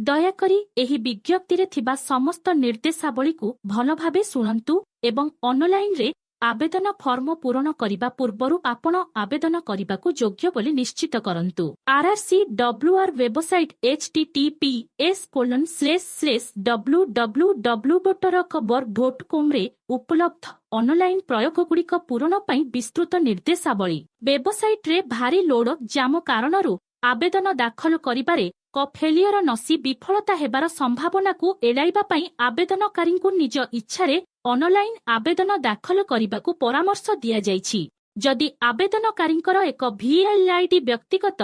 ଦୟାକରି ଏହି ବିଜ୍ଞପ୍ତିରେ ଥିବା ସମସ୍ତ ନିର୍ଦ୍ଦେଶାବଳୀକୁ ଭଲ ଭାବେ ଶୁଣନ୍ତୁ ଏବଂ ଅନଲାଇନରେ ଆବେଦନ ଫର୍ମ ପୂରଣ କରିବା ପୂର୍ବରୁ ଆପଣ ଆବେଦନ କରିବାକୁ ଯୋଗ୍ୟ ବୋଲି ନିଶ୍ଚିତ କରନ୍ତୁ। ଆର୍ଆର୍ସି ଡବ୍ଲ୍ୟୁଆର୍ ୱେବସାଇଟ୍ https://www.rkbr.comରେ ଉପଲବ୍ଧ ଅନଲାଇନ ପ୍ରୟୋଗଗୁଡ଼ିକ ପୂରଣ ପାଇଁ ବିସ୍ତୃତ ନିର୍ଦ୍ଦେଶାବଳୀ। ୱେବସାଇଟ୍ରେ ଭାରୀ ଲୋଡ ଜାମ କାରଣରୁ ଆବେଦନ ଦାଖଲ କରିବାରେ ଫେଲିୟର ନସି ବିଫଳତା ହେବାର ସମ୍ଭାବନାକୁ ଏଡ଼ାଇବା ପାଇଁ ଆବେଦନକାରୀଙ୍କୁ ନିଜ ଇଚ୍ଛାରେ ଅନଲାଇନ ଆବେଦନ ଦାଖଲ କରିବାକୁ ପରାମର୍ଶ ଦିଆଯାଇଛି। ଯଦି ଆବେଦନକାରୀଙ୍କର ଏକ ଭିଏଲ୍ଆଇଡି ବ୍ୟକ୍ତିଗତ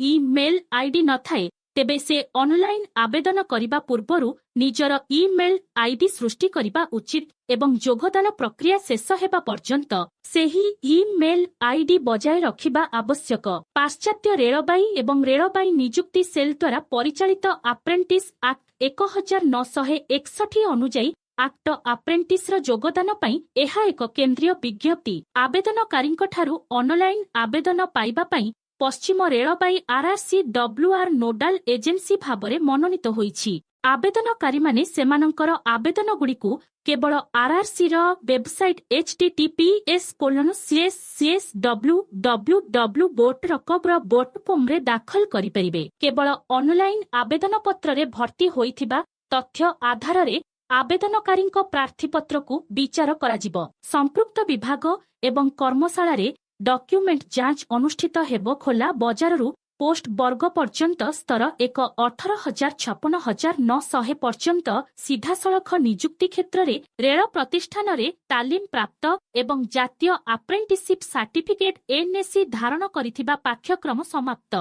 ଇ-ମେଲ୍ ଆଇଡି ନଥାଏ, ତେବେ ସେ ଅନଲାଇନ ଆବେଦନ କରିବା ପୂର୍ବରୁ ନିଜର ଇ-ମେଲ୍ ଆଇଡି ସୃଷ୍ଟି କରିବା ଉଚିତ ଏବଂ ଯୋଗଦାନ ପ୍ରକ୍ରିୟା ଶେଷ ହେବା ପର୍ଯ୍ୟନ୍ତ ସେହି ଇ-ମେଲ୍ ଆଇଡି ବଜାୟ ରଖିବା ଆବଶ୍ୟକ। ପାଶ୍ଚାତ୍ୟ ରେଳବାଇ ଏବଂ ରେଳବାଇ ନିଯୁକ୍ତି ସେଲ୍ ଦ୍ୱାରା ପରିଚାଳିତ ଆପ୍ରେଣ୍ଟିସ୍ ଆକ୍ଟ 1961 ଅନୁଯାୟୀ ଆକ୍ଟ ଆପ୍ରେଣ୍ଟିସ୍ର ଯୋଗଦାନ ପାଇଁ ଏହା ଏକ କେନ୍ଦ୍ରୀୟ ବିଜ୍ଞପ୍ତି। ଆବେଦନକାରୀଙ୍କଠାରୁ ଅନଲାଇନ ଆବେଦନ ପାଇବା ପାଇଁ ପଶ୍ଚିମ ରେଳବାଇ ଆର୍ଆର୍ସି ଡବ୍ଲ୍ୟୁଆର୍ ନୋଡାଲ ଏଜେନ୍ସି ଭାବରେ ମନୋନୀତ ହୋଇଛି। ଆବେଦନକାରୀମାନେ ସେମାନଙ୍କର ଆବେଦନଗୁଡ଼ିକୁ କେବଳ ଆର୍ଆର୍ସିର ୱେବସାଇଟ୍ https://www.rkbr.comରେ ଦାଖଲ କରିପାରିବେ। କେବଳ ଅନଲାଇନ ଆବେଦନପତ୍ରରେ ଭର୍ତ୍ତି ହୋଇଥିବା ତଥ୍ୟ ଆଧାରରେ ଆବେଦନକାରୀଙ୍କ ପ୍ରାର୍ଥୀପତ୍ରକୁ ବିଚାର କରାଯିବ। ସମ୍ପୃକ୍ତ ବିଭାଗ ଏବଂ କର୍ମଶାଳାରେ ଡକ୍ୟୁମେଣ୍ଟ ଯାଞ୍ଚ ଅନୁଷ୍ଠିତ ହେବ। ଖୋଲା ବଜାରରୁ ପୋଷ୍ଟ ବର୍ଗ ପର୍ଯ୍ୟନ୍ତ ସ୍ତର 1 18,000 56,900 ପର୍ଯ୍ୟନ୍ତ ସିଧାସଳଖ ନିଯୁକ୍ତି କ୍ଷେତ୍ରରେ ରେଳ ପ୍ରତିଷ୍ଠାନରେ ତାଲିମ ପ୍ରାପ୍ତ ଏବଂ ଜାତୀୟ ଆପ୍ରେଣ୍ଟିସିପ୍ ସାର୍ଟିଫିକେଟ୍ ଏନ୍ଏସି ଧାରଣ କରିଥିବା ପାଠ୍ୟକ୍ରମ ସମାପ୍ତ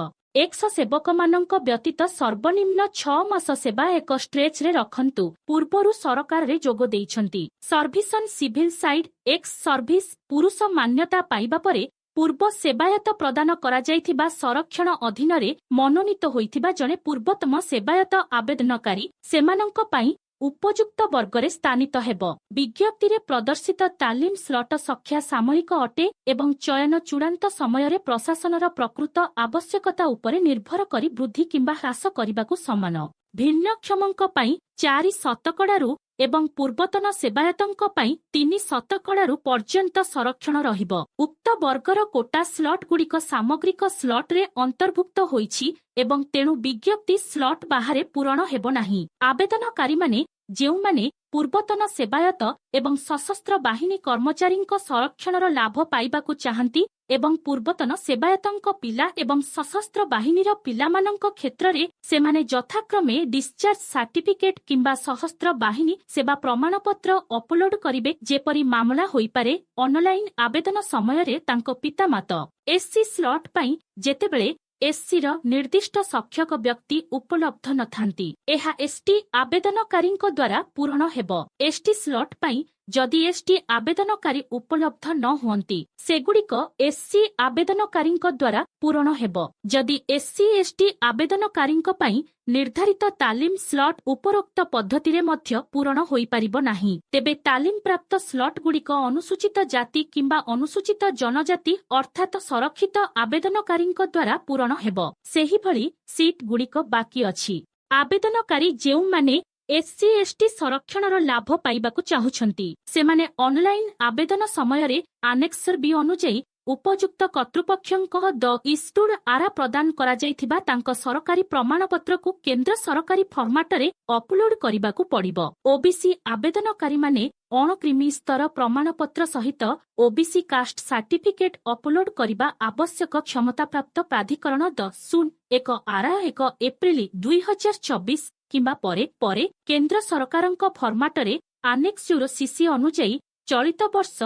ଏକ୍ସ ସେବକମାନଙ୍କ ବ୍ୟତୀତ ସର୍ବନିମ୍ନ 6 ମାସ ସେବା ଏକ ଷ୍ଟ୍ରେଚରେ ରଖନ୍ତୁ ପୂର୍ବରୁ ସରକାରରେ ଯୋଗ ଦେଇଛନ୍ତି। ସର୍ଭିସନ୍ ସିଭିଲ ସାଇଡ୍ ଏକ୍ସ ସର୍ଭିସ ପୁରୁଷ ମାନ୍ୟତା ପାଇବା ପରେ ପୂର୍ବ ସେବାୟତ ପ୍ରଦାନ କରାଯାଇଥିବା ସଂରକ୍ଷଣ ଅଧୀନରେ ମନୋନୀତ ହୋଇଥିବା ଜଣେ ପୂର୍ବତମ ସେବାୟତ ଆବେଦନକାରୀ ସେମାନଙ୍କ ପାଇଁ ଉପଯୁକ୍ତ ବର୍ଗରେ ସ୍ଥାନିତ ହେବ। ବିଜ୍ଞପ୍ତିରେ ପ୍ରଦର୍ଶିତ ତାଲିମ ସ୍ଲଟ ସଂଖ୍ୟା ସାମୟିକ ଅଟେ ଏବଂ ଚୟନ ଚୂଡ଼ାନ୍ତ ସମୟରେ ପ୍ରଶାସନର ପ୍ରକୃତ ଆବଶ୍ୟକତା ଉପରେ ନିର୍ଭର କରି ବୃଦ୍ଧି କିମ୍ବା ହ୍ରାସ କରିବାକୁ ସମାନ। ଭିନ୍ନକ୍ଷମଙ୍କ ପାଇଁ 4 ଶତକଡ଼ାରୁ ଏବଂ ପୂର୍ବତନ ସେବାୟତଙ୍କ ପାଇଁ 3 ଶତକଡ଼ାରୁ ପର୍ଯ୍ୟନ୍ତ ସଂରକ୍ଷଣ ରହିବ। ଉକ୍ତ ବର୍ଗର କୋଟା ସ୍ଲଟଗୁଡ଼ିକ ସାମଗ୍ରିକ ସ୍ଲଟରେ ଅନ୍ତର୍ଭୁକ୍ତ ହୋଇଛି ଏବଂ ତେଣୁ ବିଜ୍ଞପ୍ତି ସ୍ଲଟ ବାହାରେ ପୂରଣ ହେବ ନାହିଁ। ଆବେଦନକାରୀମାନେ ଯେଉଁମାନେ ପୂର୍ବତନ ସେବାୟତ ଏବଂ ସଶସ୍ତ୍ର ବାହିନୀ କର୍ମଚାରୀଙ୍କ ସଂରକ୍ଷଣର ଲାଭ ପାଇବାକୁ ଚାହାନ୍ତି ଏବଂ ପୂର୍ବତନ ସେବାୟତଙ୍କ ପିଲା ଏବଂ ସଶସ୍ତ୍ର ବାହିନୀର ପିଲାମାନଙ୍କ କ୍ଷେତ୍ରରେ ସେମାନେ ଯଥାକ୍ରମେ ଡିସଚାର୍ଜ ସାର୍ଟିଫିକେଟ୍ କିମ୍ବା ସଶସ୍ତ୍ର ବାହିନୀ ସେବା ପ୍ରମାଣପତ୍ର ଅପଲୋଡ କରିବେ, ଯେପରି ମାମଲା ହୋଇପାରେ ଅନଲାଇନ ଆବେଦନ ସମୟରେ ତାଙ୍କ ପିତାମାତା। ଏସ୍ସି ସ୍ଲଟ ପାଇଁ ଯେତେବେଳେ ଏସ୍ସିର ନିର୍ଦ୍ଦିଷ୍ଟ ସଂଖ୍ୟକ ବ୍ୟକ୍ତି ଉପଲବ୍ଧ ନଥାନ୍ତି, ଏହା ଏସ୍ଟି ଆବେଦନକାରୀଙ୍କ ଦ୍ୱାରା ପୂରଣ ହେବ। ଏସ୍ଟି ସ୍ଲଟ ପାଇଁ ଯଦି ଏସ୍ଟି ଆବେଦନକାରୀ ଉପଲବ୍ଧ ନ ହୁଅନ୍ତି, ସେଗୁଡ଼ିକ ଏସ୍ସି ଆବେଦନକାରୀଙ୍କ ଦ୍ୱାରା ପୂରଣ ହେବ। ଯଦି ଏସ୍ସି ଏସ୍ଟି ଆବେଦନକାରୀଙ୍କ ପାଇଁ ନିର୍ଦ୍ଧାରିତ ତାଲିମ ସ୍ଲଟ ଉପରୋକ୍ତ ପଦ୍ଧତିରେ ମଧ୍ୟ ପୂରଣ ହୋଇପାରିବ ନାହିଁ, ତେବେ ତାଲିମପ୍ରାପ୍ତ ସ୍ଲଟଗୁଡ଼ିକ ଅନୁସୂଚିତ ଜାତି କିମ୍ବା ଅନୁସୂଚିତ ଜନଜାତି ଅର୍ଥାତ ସଂରକ୍ଷିତ ଆବେଦନକାରୀଙ୍କ ଦ୍ୱାରା ପୂରଣ ହେବ। ସେହିଭଳି ସିଟ୍ଗୁଡ଼ିକ ବାକି ଅଛି। ଆବେଦନକାରୀ ଯେଉଁମାନେ ଏସ୍ସି ଏସ୍ଟି ସଂରକ୍ଷଣର ଲାଭ ପାଇବାକୁ ଚାହୁଁଛନ୍ତି, ସେମାନେ ଅନଲାଇନ ଆବେଦନ ସମୟରେ ଆନେକ୍ସର ବି ଅନୁଯାୟୀ ଉପଯୁକ୍ତ କର୍ତ୍ତୃପକ୍ଷଙ୍କ ଦ ଇସ୍ୟୁଡ୍ ଆରା ପ୍ରଦାନ କରାଯାଇଥିବା ତାଙ୍କ ସରକାରୀ ପ୍ରମାଣପତ୍ରକୁ କେନ୍ଦ୍ର ସରକାରୀ ଫର୍ମାଟରେ ଅପଲୋଡ କରିବାକୁ ପଡ଼ିବ। ଓବିସି ଆବେଦନକାରୀମାନେ ଅଣକ୍ରିମି ସ୍ତର ପ୍ରମାଣପତ୍ର ସହିତ ଓବିସି କାଷ୍ଟ ସାର୍ଟିଫିକେଟ୍ ଅପଲୋଡ କରିବା ଆବଶ୍ୟକ। କ୍ଷମତାପ୍ରାପ୍ତ ପ୍ରାଧିକରଣ ଦ 01 ଆରା 1 ଏପ୍ରିଲ 2024 କିମ୍ବା ପରେ ପରେ କେନ୍ଦ୍ର ସରକାରଙ୍କ ଫର୍ମାଟରେ ଆନେକ୍ସ୍ୟୁର ସିସି ଅନୁଯାୟୀ ଚଳିତ ବର୍ଷ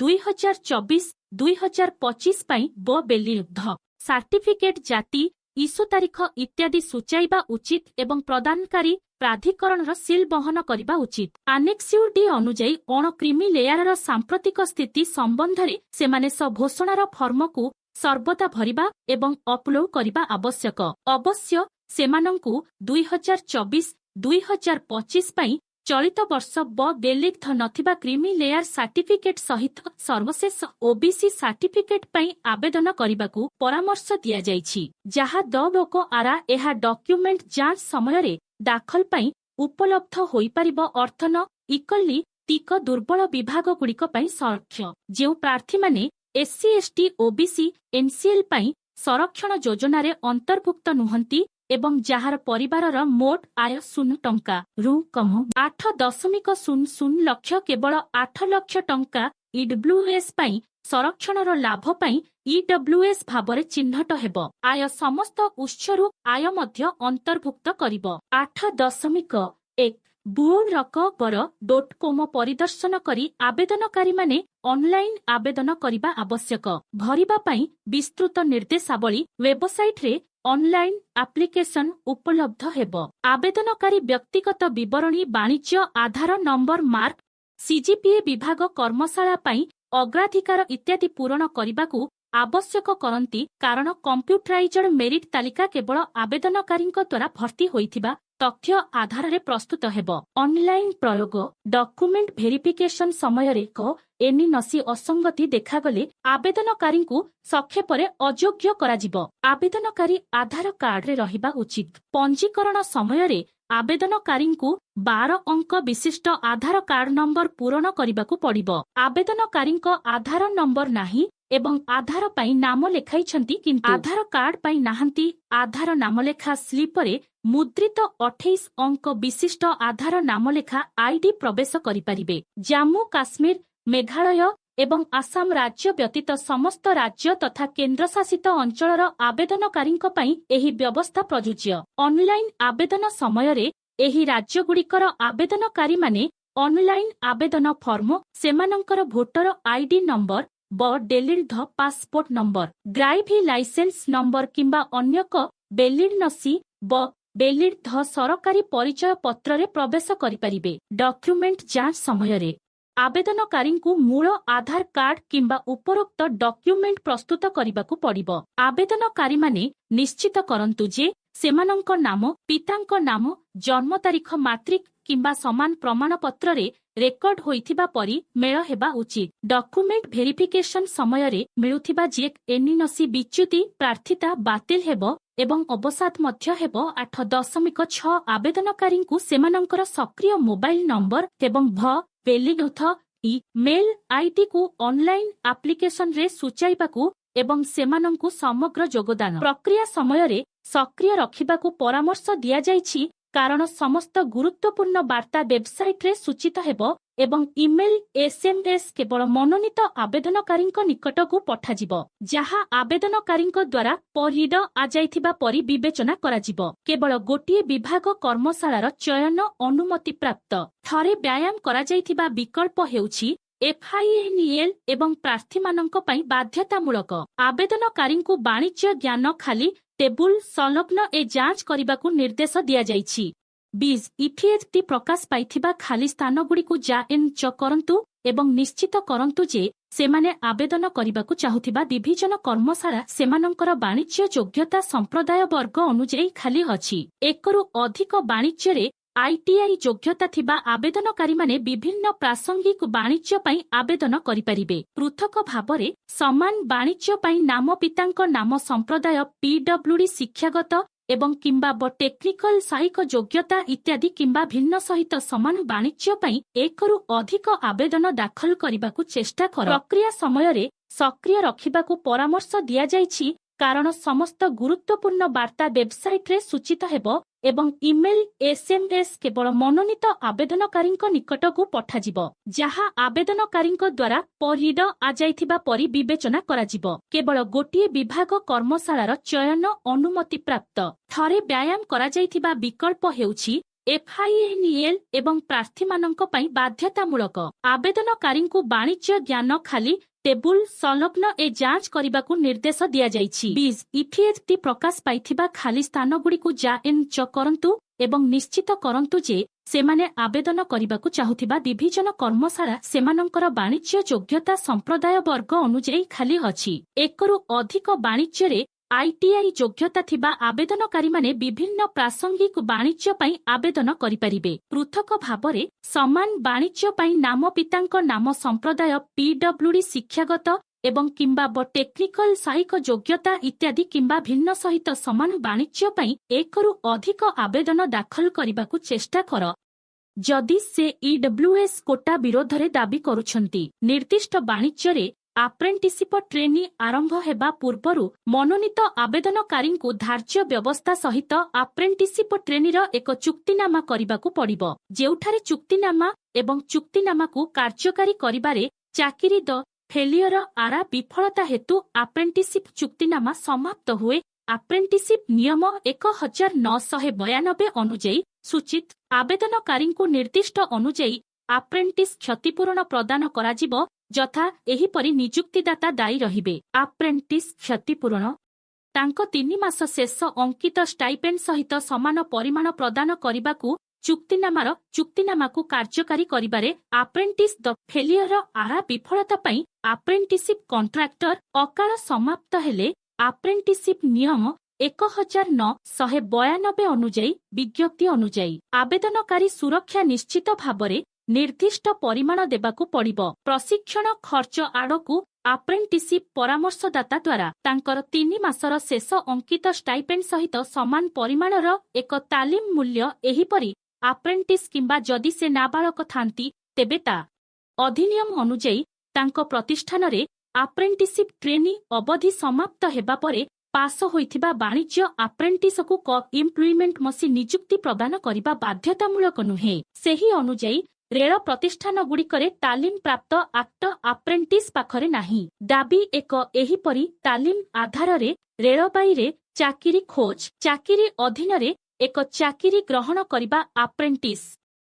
2024-2025 ପାଇଁ ବ ବେଲିଧ ସାର୍ଟିଫିକେଟ୍ ଜାତି, ଇସ୍ୟୁ ତାରିଖ ଇତ୍ୟାଦି ସୂଚାଇବା ଉଚିତ ଏବଂ ପ୍ରଦାନକାରୀ ପ୍ରାଧିକରଣର ସିଲ୍ ବହନ କରିବା ଉଚିତ। ଆନେକ୍ସ୍ୟୁର ଡି ଅନୁଯାୟୀ ଅଣ କ୍ରିମି ଲେୟାରର ସାମ୍ପ୍ରତିକ ସ୍ଥିତି ସମ୍ବନ୍ଧରେ ସେମାନେ ସ୍ୱଘୋଷଣାର ଫର୍ମକୁ ସର୍ବଦା ଭରିବା ଏବଂ ଅପଲୋଡ କରିବା ଆବଶ୍ୟକ। ଅବଶ୍ୟ ସେମାନଙ୍କୁ 2024-2025 ପାଇଁ ଚଳିତ ବର୍ଷ ବ ବେଲିଗ୍ଧ ନଥିବା କ୍ରିମି ଲେୟାର ସାର୍ଟିଫିକେଟ୍ ସହିତ ସର୍ବଶେଷ ଓବିସି ସାର୍ଟିଫିକେଟ୍ ପାଇଁ ଆବେଦନ କରିବାକୁ ପରାମର୍ଶ ଦିଆଯାଇଛି, ଯାହା ଦ ଲୋକ ଆରା ଏହା ଡକ୍ୟୁମେଣ୍ଟ ଯାଞ୍ଚ ସମୟରେ ଦାଖଲ ପାଇଁ ଉପଲବ୍ଧ ହୋଇପାରିବ। ଅର୍ଥନ ଇକଲି ତିକ ଦୁର୍ବଳ ବିଭାଗଗୁଡ଼ିକ ପାଇଁ ସଂରକ୍ଷ। ଯେଉଁ ପ୍ରାର୍ଥୀମାନେ ଏସ୍ସି, ଏସ୍ଟି, ଓବିସି, ଏନ୍ସିଏଲ୍ ପାଇଁ ସଂରକ୍ଷଣ ଯୋଜନାରେ ଅନ୍ତର୍ଭୁକ୍ତ ନୁହନ୍ତି ଏବଂ ଯାହାର ପରିବାରର ମୋଟ ଆୟ 0 ଟଙ୍କା ରୁ କମ 8.00 ଲକ୍ଷ, କେବଳ 8 ଲକ୍ଷ ଟଙ୍କା, ଇଡବ୍ଲ୍ୟୁଏସ୍ ପାଇଁ ସଂରକ୍ଷଣର ଲାଭ ପାଇଁ ଇଡବ୍ଲ୍ୟୁଏସ୍ ଭାବରେ ଚିହ୍ନଟ ହେବ। ଆୟ ସମସ୍ତ ଉତ୍ସରୁ ଆୟ ମଧ୍ୟ ଅନ୍ତର୍ଭୁକ୍ତ କରିବ। 8.1 ବୁଅରକବର.କମ ପରିଦର୍ଶନ କରି ଆବେଦନକାରୀମାନେ ଅନଲାଇନ ଆବେଦନ କରିବା ଆବଶ୍ୟକ। ଭରିବା ପାଇଁ ବିସ୍ତୃତ ନିର୍ଦ୍ଦେଶାବଳୀ ୱେବସାଇଟରେ ଅନଲାଇନ ଆପ୍ଲିକେସନ ଉପଲବ୍ଧ ହେବ। ଆବେଦନକାରୀ ବ୍ୟକ୍ତିଗତ ବିବରଣୀ, ବାଣିଜ୍ୟ ଆଧାର ନମ୍ବର, ମାର୍କ, ସିଜିପିଏ, ବିଭାଗ, କର୍ମଶାଳା ପାଇଁ ଅଗ୍ରାଧିକାର ଇତ୍ୟାଦି ପୂରଣ କରିବାକୁ ଆବଶ୍ୟକ କରନ୍ତି, କାରଣ କମ୍ପ୍ୟୁଟରାଇଜଡ ମେରିଟ ତାଲିକା କେବଳ ଆବେଦନକାରୀଙ୍କ ଦ୍ୱାରା ଭର୍ତ୍ତି ହୋଇଥିବା ତଥ୍ୟ ଆଧାରରେ ପ୍ରସ୍ତୁତ ହେବ। ଅନଲାଇନ ପ୍ରୟୋଗ ଡକ୍ୟୁମେଣ୍ଟ ଭେରିଫିକେସନ ସମୟରେ ଏକ ଏନି ନସି ଅସଙ୍ଗତି ଦେଖାଗଲେ ଆବେଦନକାରୀଙ୍କୁ ସକ୍ଷେପରେ ଅଯୋଗ୍ୟ କରାଯିବ। ଆବେଦନକାରୀ ଆଧାର କାର୍ଡରେ ରହିବା ଉଚିତ। ପଞ୍ଜୀକରଣ ସମୟରେ ଆବେଦନକାରୀଙ୍କୁ 12 ଅଙ୍କ ବିଶିଷ୍ଟ ଆଧାର କାର୍ଡ ନମ୍ବର ପୂରଣ କରିବାକୁ ପଡ଼ିବ। ଆବେଦନକାରୀଙ୍କ ଆଧାର ନମ୍ବର ନାହିଁ ଏବଂ ଆଧାର ପାଇଁ ନାମ ଲେଖାଇଛନ୍ତି କିନ୍ତୁ ଆଧାର କାର୍ଡ ପାଇଁ ନାହାନ୍ତି, ଆଧାର ନାମଲେଖା ସ୍ଲିପରେ ମୁଦ୍ରିତ 28 ଅଙ୍କ ବିଶିଷ୍ଟ ଆଧାର ନାମଲେଖା ଆଇଡି ପ୍ରବେଶ କରିପାରିବେ। ଜାମ୍ମୁ କାଶ୍ମୀର, ମେଘାଳୟ ଏବଂ ଆସାମ ରାଜ୍ୟ ବ୍ୟତୀତ ସମସ୍ତ ରାଜ୍ୟ ତଥା କେନ୍ଦ୍ରଶାସିତ ଅଞ୍ଚଳର ଆବେଦନକାରୀଙ୍କ ପାଇଁ ଏହି ବ୍ୟବସ୍ଥା ପ୍ରଯୁଜ୍ୟ। ଅନଲାଇନ ଆବେଦନ ସମୟରେ ଏହି ରାଜ୍ୟଗୁଡ଼ିକର ଆବେଦନକାରୀମାନେ ଅନଲାଇନ ଆବେଦନ ଫର୍ମ, ସେମାନଙ୍କର ଭୋଟର ଆଇଡି ନମ୍ବର ବ ଡେଲିଡ passport number, driving license number କିମ୍ବା ଅନ୍ୟ ଏକ ବେଲିଡ ନସି ବ ବେଲିଡ ସରକାରୀ ପରିଚୟ ପତ୍ରରେ ପ୍ରବେଶ କରିପାରିବେ। ଡକ୍ୟୁମେଣ୍ଟ ଯାଞ୍ଚ ସମୟରେ ଆବେଦନକାରୀଙ୍କୁ ମୂଳ ଆଧାର କାର୍ଡ କିମ୍ବା ଉପରୋକ୍ତ ଡକ୍ୟୁମେଣ୍ଟ ପ୍ରସ୍ତୁତ କରିବାକୁ ପଡ଼ିବ। ଆବେଦନକାରୀମାନେ ନିଶ୍ଚିତ କରନ୍ତୁ ଯେ ସେମାନଙ୍କ ନାମ, ପିତାଙ୍କ ନାମ, ଜନ୍ମ ତାରିଖ ମାଟ୍ରିକ କିମ୍ବା ସମାନ ପ୍ରମାଣପତ୍ରରେ ରେକର୍ଡ ହୋଇଥିବା ପରି ମେଳ ହେବା ଉଚିତ। ଡକ୍ୟୁମେଣ୍ଟ ଭେରିଫିକେସନ ସମୟରେ ମିଳୁଥିବା ଯେ ଏନିନସି ବିଚ୍ୟୁତି ପ୍ରାର୍ଥିତା ବାତିଲ ହେବ ଏବଂ ଅବସାଦ ମଧ୍ୟ ହେବ। 8.6 ଆବେଦନକାରୀଙ୍କୁ ସେମାନଙ୍କର ସକ୍ରିୟ ମୋବାଇଲ ନମ୍ବର ଏବଂ ଭ ବେଲିଗଥ ଇ ମେଲ୍ ଆଇଡିକୁ ଅନଲାଇନ ଆପ୍ଲିକେସନରେ ସୂଚାଇବାକୁ ଏବଂ ସେମାନଙ୍କୁ ସମଗ୍ର ଯୋଗଦାନ ପ୍ରକ୍ରିୟା ସମୟରେ ସକ୍ରିୟ ରଖିବାକୁ ପରାମର୍ଶ ଦିଆଯାଇଛି, କାରଣ ସମସ୍ତ ଗୁରୁତ୍ୱପୂର୍ଣ୍ଣ ବାର୍ତ୍ତା ୱେବସାଇଟରେ ସୂଚିତ ହେବ ଏବଂ ଇମେଲ, ଏସ୍ଏମ୍ଏସ୍ କେବଳ ମନୋନୀତ ଆବେଦନକାରୀଙ୍କ ନିକଟକୁ ପଠାଯିବ, ଯାହା ଆବେଦନକାରୀଙ୍କ ଦ୍ୱାରା ପରିଡ ଆଯାଇଥିବା ପରି ବିବେଚନା କରାଯିବ। କେବଳ ଗୋଟିଏ ବିଭାଗ କର୍ମଶାଳାର ଚୟନ ଅନୁମତିପ୍ରାପ୍ତ। ଥରେ ବ୍ୟାୟାମ କରାଯାଇଥିବା ବିକଳ୍ପ ହେଉଛି ଏଫ୍ଆଇଏନ୍ଇଏଲ୍ ଏବଂ ପ୍ରାର୍ଥୀମାନଙ୍କ ପାଇଁ ବାଧ୍ୟତାମୂଳକ। ଆବେଦନକାରୀଙ୍କୁ ବାଣିଜ୍ୟ ଜ୍ଞାନ ଖାଲି ଟେବୁଲ ସଂଲଗ୍ନ ଏ ଯାଞ୍ଚ କରିବାକୁ ନିର୍ଦ୍ଦେଶ ଦିଆଯାଇଛି। ବିଜ୍ ଇଫିଏଚଟି ପ୍ରକାଶ ପାଇଥିବା ଖାଲି ସ୍ଥାନଗୁଡ଼ିକୁ ଯାଞ୍ଚ କରନ୍ତୁ ଏବଂ ନିଶ୍ଚିତ କରନ୍ତୁ ଯେ ସେମାନେ ଆବେଦନ କରିବାକୁ ଚାହୁଁଥିବା ଡିଭିଜନ କର୍ମଶାଳା ସେମାନଙ୍କର ବାଣିଜ୍ୟ ଯୋଗ୍ୟତା ସମ୍ପ୍ରଦାୟ ବର୍ଗ ଅନୁଯାୟୀ ଖାଲି ଅଛି। ଏକରୁ ଅଧିକ ବାଣିଜ୍ୟରେ ଆଇଟିଆଇ ଯୋଗ୍ୟତା ଥିବା ଆବେଦନକାରୀମାନେ ବିଭିନ୍ନ ପ୍ରାସଙ୍ଗିକ ବାଣିଜ୍ୟ ପାଇଁ ଆବେଦନ କରିପାରିବେ। ପୃଥକ ଭାବରେ ସମାନ ବାଣିଜ୍ୟ ପାଇଁ ନାମ, ପିତାଙ୍କ ନାମ, ସମ୍ପ୍ରଦାୟ, ପିଡବ୍ଲ୍ୟୁଡି, ଶିକ୍ଷାଗତ ଏବଂ କିମ୍ବା ବ ଟେକ୍ନିକାଲ ସାଇକ ଯୋଗ୍ୟତା ଇତ୍ୟାଦି କିମ୍ବା ଭିନ୍ନ ସହିତ ସମାନ ବାଣିଜ୍ୟ ପାଇଁ ଏକରୁ ଅଧିକ ଆବେଦନ ଦାଖଲ କରିବାକୁ ଚେଷ୍ଟା କର। ପ୍ରକ୍ରିୟା ସମୟରେ ସକ୍ରିୟ ରଖିବାକୁ ପରାମର୍ଶ ଦିଆଯାଇଛି, କାରଣ ସମସ୍ତ ଗୁରୁତ୍ୱପୂର୍ଣ୍ଣ ବାର୍ତ୍ତା ୱେବସାଇଟରେ ସୂଚିତ ହେବ ଏବଂ ଇମେଲ, ଏସ୍ଏମ୍ଏସ୍ କେବଳ ମନୋନୀତ ଆବେଦନକାରୀଙ୍କ ନିକଟକୁ ପଠାଯିବ, ଯାହା ଆବେଦନକାରୀଙ୍କ ଦ୍ୱାରା ପରିଡ ଆଯାଇଥିବା ପରି ବିବେଚନା କରାଯିବ। କେବଳ ଗୋଟିଏ ବିଭାଗ କର୍ମଶାଳାର ଚୟନ ଅନୁମତିପ୍ରାପ୍ତ। ଥରେ ବ୍ୟାୟାମ କରାଯାଇଥିବା ବିକଳ୍ପ ହେଉଛି ଏଫ୍ଆଇଏନ୍ଇଏଲ୍ ଏବଂ ପ୍ରାର୍ଥୀମାନଙ୍କ ପାଇଁ ବାଧ୍ୟତାମୂଳକ। ଆବେଦନକାରୀଙ୍କୁ ବାଣିଜ୍ୟ ଜ୍ଞାନ ଖାଲି ଟେବୁଲ ସଂଲଗ୍ନ ଏ ଯାଞ୍ଚ କରିବାକୁ ନିର୍ଦ୍ଦେଶ ଦିଆଯାଇଛି। ବିଜ୍ ଇଫିଏଚଟି ପ୍ରକାଶ ପାଇଥିବା ଖାଲି ସ୍ଥାନଗୁଡ଼ିକୁ ଯାଞ୍ଚ କରନ୍ତୁ ଏବଂ ନିଶ୍ଚିତ କରନ୍ତୁ ଯେ ସେମାନେ ଆବେଦନ କରିବାକୁ ଚାହୁଁଥିବା ଡିଭିଜନ କର୍ମଶାଳା ସେମାନଙ୍କର ବାଣିଜ୍ୟ ଯୋଗ୍ୟତା ସମ୍ପ୍ରଦାୟ ବର୍ଗ ଅନୁଯାୟୀ ଖାଲି ଅଛି। ଏକରୁ ଅଧିକ ବାଣିଜ୍ୟରେ ଆଇଟିଆଇ ଯୋଗ୍ୟତା ଥିବା ଆବେଦନକାରୀମାନେ ବିଭିନ୍ନ ପ୍ରାସଙ୍ଗିକ ବାଣିଜ୍ୟ ପାଇଁ ଆବେଦନ କରିପାରିବେ। ପୃଥକ ଭାବରେ ସମାନ ବାଣିଜ୍ୟ ପାଇଁ ନାମ, ପିତାଙ୍କ ନାମ, ସମ୍ପ୍ରଦାୟ, ପିଡବ୍ଲ୍ୟୁଡି, ଶିକ୍ଷାଗତ ଏବଂ କିମ୍ବା ବ ଟେକ୍ନିକାଲ ସାଇକ ଯୋଗ୍ୟତା ଇତ୍ୟାଦି କିମ୍ବା ଭିନ୍ନ ସହିତ ସମାନ ବାଣିଜ୍ୟ ପାଇଁ ଏକରୁ ଅଧିକ ଆବେଦନ ଦାଖଲ କରିବାକୁ ଚେଷ୍ଟା କର। ଯଦି ସେ ଇଡବ୍ଲ୍ୟୁଏସ୍ କୋଟା ବିରୋଧରେ ଦାବି କରୁଛନ୍ତି, ନିର୍ଦ୍ଦିଷ୍ଟ ବାଣିଜ୍ୟରେ ଆପ୍ରେଣ୍ଟିସିପ ଟ୍ରେନି ଆରମ୍ଭ ହେବା ପୂର୍ବରୁ ମନୋନୀତ ଆବେଦନକାରୀଙ୍କୁ ଧାର୍ଯ୍ୟ ବ୍ୟବସ୍ଥା ସହିତ ଆପ୍ରେଣ୍ଟିସିପ ଟ୍ରେନିର ଏକ ଚୁକ୍ତିନାମା କରିବାକୁ ପଡ଼ିବ, ଯେଉଁଠାରେ ଚୁକ୍ତିନାମା ଏବଂ ଚୁକ୍ତିନାମାକୁ କାର୍ଯ୍ୟକାରୀ କରିବାରେ ଚାକିରି ଦ ଫେଲିୟର ଆରା ବିଫଳତା ହେତୁ ଆପ୍ରେଣ୍ଟିସିପ ଚୁକ୍ତିନାମା ସମାପ୍ତ ହୁଏ। ଆପ୍ରେଣ୍ଟିସିପ ନିୟମ 1992 ଅନୁଯାୟୀ ସୂଚିତ ଆବେଦନକାରୀଙ୍କୁ ନିର୍ଦ୍ଦିଷ୍ଟ ଅନୁଯାୟୀ ଆପ୍ରେଣ୍ଟିସ୍ କ୍ଷତିପୂରଣ ପ୍ରଦାନ କରାଯିବ, ଯଥା ଏହିପରି ନିଯୁକ୍ତିଦାତା ଦାୟୀ ରହିବେ। ଆପ୍ରେଣ୍ଟିସ୍ କ୍ଷତିପୂରଣ ତାଙ୍କ 3 ମାସ ଶେଷ ଅଙ୍କିତ ଷ୍ଟାଇପେଣ୍ଡ ସହିତ ସମାନ ପରିମାଣ ପ୍ରଦାନ କରିବାକୁ ଚୁକ୍ତିନାମାର ଚୁକ୍ତିନାମାକୁ କାର୍ଯ୍ୟକାରୀ କରିବାରେ ଆପ୍ରେଣ୍ଟିସ୍ ଦ ଫେଲିୟର ଆରା ବିଫଳତା ପାଇଁ ଆପ୍ରେଣ୍ଟିସିପ କଣ୍ଟ୍ରାକ୍ଟର ଅକାଳ ସମାପ୍ତ ହେଲେ, ଆପ୍ରେଣ୍ଟିସିପ ନିୟମ 1992 ଅନୁଯାୟୀ ବିଜ୍ଞପ୍ତି ଅନୁଯାୟୀ ଆବେଦନକାରୀ ସୁରକ୍ଷା ନିଶ୍ଚିତ ଭାବରେ ନିର୍ଦ୍ଦିଷ୍ଟ ପରିମାଣ ଦେବାକୁ ପଡ଼ିବ। ପ୍ରଶିକ୍ଷଣ ଖର୍ଚ୍ଚ ଆଡ଼କୁ ଆପ୍ରେଣ୍ଟିସିପ ପରାମର୍ଶଦାତା ଦ୍ୱାରା ତାଙ୍କର 3 ମାସର ଶେଷ ଅଙ୍କିତ ଷ୍ଟାଇପେଣ୍ଡ ସହିତ ସମାନ ପରିମାଣର ଏକ ତାଲିମ ମୂଲ୍ୟ। ଏହିପରି ଆପ୍ରେଣ୍ଟିସ୍ କିମ୍ବା ଯଦି ସେ ନାବାଳକ ଥାନ୍ତି, ତେବେ ତା ଅଧିନିୟମ ଅନୁଯାୟୀ ତାଙ୍କ ପ୍ରତିଷ୍ଠାନରେ ଆପ୍ରେଣ୍ଟିସିପ ଟ୍ରେନି ଅବଧି ସମାପ୍ତ ହେବା ପରେ ପାସ ହୋଇଥିବା ବାଣିଜ୍ୟ ଆପ୍ରେଣ୍ଟିସକୁ କ ଇମ୍ପ୍ଲୟମେଣ୍ଟ ମସି ନିଯୁକ୍ତି ପ୍ରଦାନ କରିବା ବାଧ୍ୟତାମୂଳକ ନୁହେଁ। ସେହି ଅନୁଯାୟୀ ରେଳ ପ୍ରତିଷ୍ଠାନଗୁଡ଼ିକରେ ତାଲିମ ପ୍ରାପ୍ତ ଆକ୍ଟ ଆପ୍ରେଣ୍ଟିସ୍ ପାଖରେ ନାହିଁ। ଦାବି ଏକ ଏହିପରି ତାଲିମ ଆଧାରରେ ରେଳବାଇରେ ଚାକିରି ଖୋଜ ଚାକିରି ଅଧୀନରେ ଏକ ଚାକିରି ଗ୍ରହଣ କରିବା ଆପ୍ରେଣ୍ଟିସ୍।